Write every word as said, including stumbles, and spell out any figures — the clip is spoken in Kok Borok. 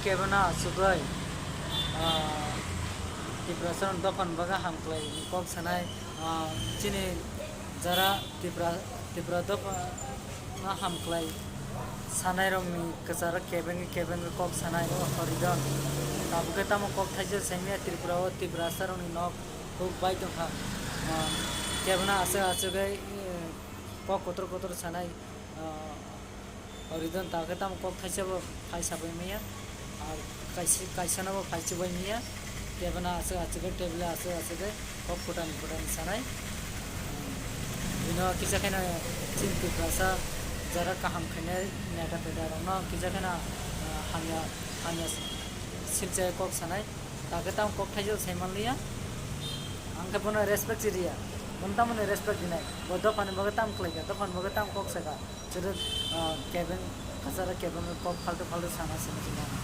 Kebengno achugwi, ah, Tiprasa dophani bagwi hamkhlai kok sanai, ah, chini jara Tipra, Tipra dophano hamkhlai sanairokni kwcharo kebengwi kebengwi kok sanai o horidon. Tabukhe tamo kok thaisa saimya Tripura o Tiprasarokni nok huk bai tongkha. Ah, kebengno achuk achugwi, eh, kok kotor kotor sanai, ah, Horidon ta khe tamo kok thaisa bo phai sabai maya, ar kaisa, kaisa no bo phai chubai maya, table no aswk aswk khe, table aswk aswk khe kok kwtani kwtani sanai. Bino kisa kheno chini Tiprasa jara kaham khainai neta peta rok no kisa kheno, ah, hamya, hamya silchai kok sanai, ta khe tamo kok thaisa sai manliya. Ang khe bono respect si riya, bono tamoni respect dinai, bo dophani bagwi tam khlaikha, dophani bagwi tam kok sakha. Chwrwk, ah, kebeng, kwcharo kebeng kok phalto phalto sana simi simi ano.